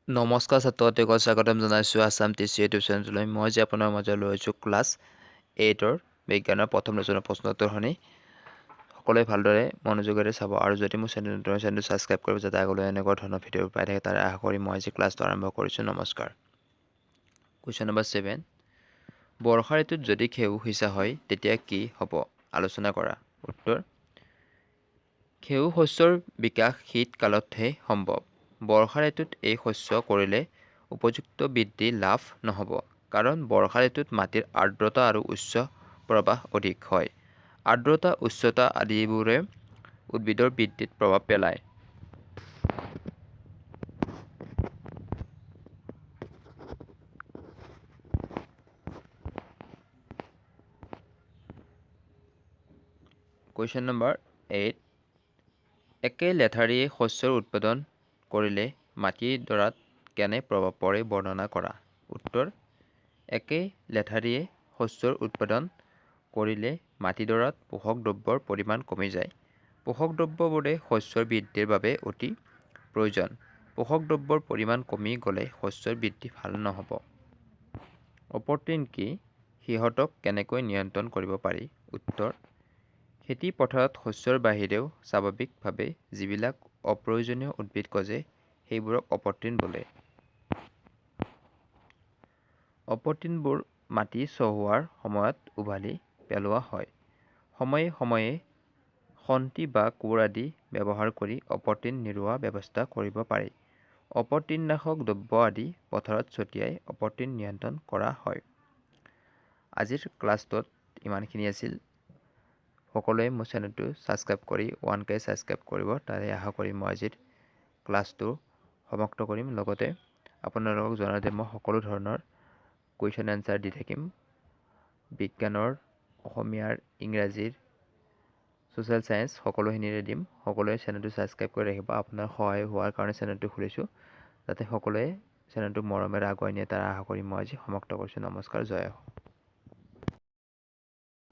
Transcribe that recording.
নমস্কাৰ ছাত্ৰ ছাত্ৰীসকল, স্বাগতম জনাইছোঁ আছাম টি চি ইউটিউব চেনেলটোলৈ। মই যে আপোনাৰ মাজত লৈ আহিছোঁ ক্লাছ এইটৰ বিজ্ঞানৰ প্ৰথম লেচনৰ প্ৰশ্ন উত্তৰখিনি। সকলোৱে ভালদৰে মনোযোগেৰে চাব আৰু যদি মোৰ চেনেলটো চেনেলটো ছাবস্ক্ৰাইব কৰিব, যাতে আগলৈ এনেকুৱা ধৰণৰ ভিডিঅ' পাই থাকে, তাৰে আশা কৰি মই আজি ক্লাছটো আৰম্ভ কৰিছোঁ। নমস্কাৰ। কুৱেশ্যন নম্বৰ 7, বৰ্ষা ঋতুত যদি ঘেঁহু সিঁচা হয় তেতিয়া কি হ'ব? আলোচনা কৰা। উত্তৰ, ঘেঁহু শস্যৰ বিকাশ শীতকালতহে সম্ভৱ। বৰ্ষা ঋতুত এই শস্য কৰিলে উপযুক্ত বৃদ্ধি লাভ নহ'ব, কাৰণ বৰ্ষা ঋতুত মাটিৰ আৰ্দ্ৰতা আৰু উচ্চ প্ৰবাহ অধিক হয়। আৰ্দ্ৰতা, উচ্চতা আদিবোৰে উদ্ভিদৰ বৃদ্ধিত প্ৰভাৱ পেলায়। কুৱেশ্যন নম্বৰ 8, একে লেথাৰিয়ে শস্যৰ উৎপাদন কৰিলে মাটিডৰাত কেনে প্ৰভাৱ পৰে বৰ্ণনা কৰা। উত্তৰ, একে লেথাৰিয়ে শস্যৰ উৎপাদন কৰিলে মাটিডৰাত পোষক দ্ৰব্যৰ পৰিমাণ কমি যায়। পোষক দ্ৰব্যবোৰে শস্যৰ বৃদ্ধিৰ বাবে অতি প্ৰয়োজন। পোষক দ্ৰব্যৰ পৰিমাণ কমি গ'লে শস্যৰ বৃদ্ধি ভাল নহ'ব। অপতৃণ কি? সিহঁতক কেনেকৈ নিয়ন্ত্ৰণ কৰিব পাৰি? উত্তৰ, খেতি পথাৰত শস্যৰ বাহিৰেও স্বাভাৱিকভাৱে যিবিলাক অপ্ৰয়োজনীয় উদ্ভিদ গজে সেইবোৰক অপতৃণ বোলে। অপতৃণবোৰ মাটি চহোৱাৰ সময়ত উভালি পেলোৱা হয়। সময়ে সময়ে খন্তি বা কোৰ আদি ব্যৱহাৰ কৰি অপতৃণ নিৰোৱা ব্যৱস্থা কৰিব পাৰি। অপতৃণনাশক দ্ৰব্য আদি পথাৰত ছটিয়াই অপতৃণ নিয়ন্ত্ৰণ কৰা হয়। আজিৰ ক্লাছটোত ইমানখিনি আছিল। সকলোৱে মোৰ চেনেলটো ছাবস্ক্ৰাইব কৰি 1K subscribe কৰিব, তাৰে আশা কৰি মই আজিৰ ক্লাছটো সমাপ্ত কৰিম। লগতে আপোনালোকক জনাওঁ যে মই সকলো ধৰণৰ কুৱেশ্যন এনচাৰ দি থাকিম, বিজ্ঞানৰ, অসমীয়াৰ, ইংৰাজীৰ, ছ'চিয়েল ছায়েন্স সকলোখিনিৰে দিম। সকলোৱে চেনেলটো ছাবস্ক্ৰাইব কৰি ৰাখিব। আপোনাৰ সহায় হোৱাৰ কাৰণে চেনেলটো খুলিছোঁ, যাতে সকলোৱে চেনেলটো মৰমেৰে আগুৱাই নিয়ে, তাৰ আশা কৰি মই আজি সমাপ্ত কৰিছোঁ। নমস্কাৰ, জয় অসম।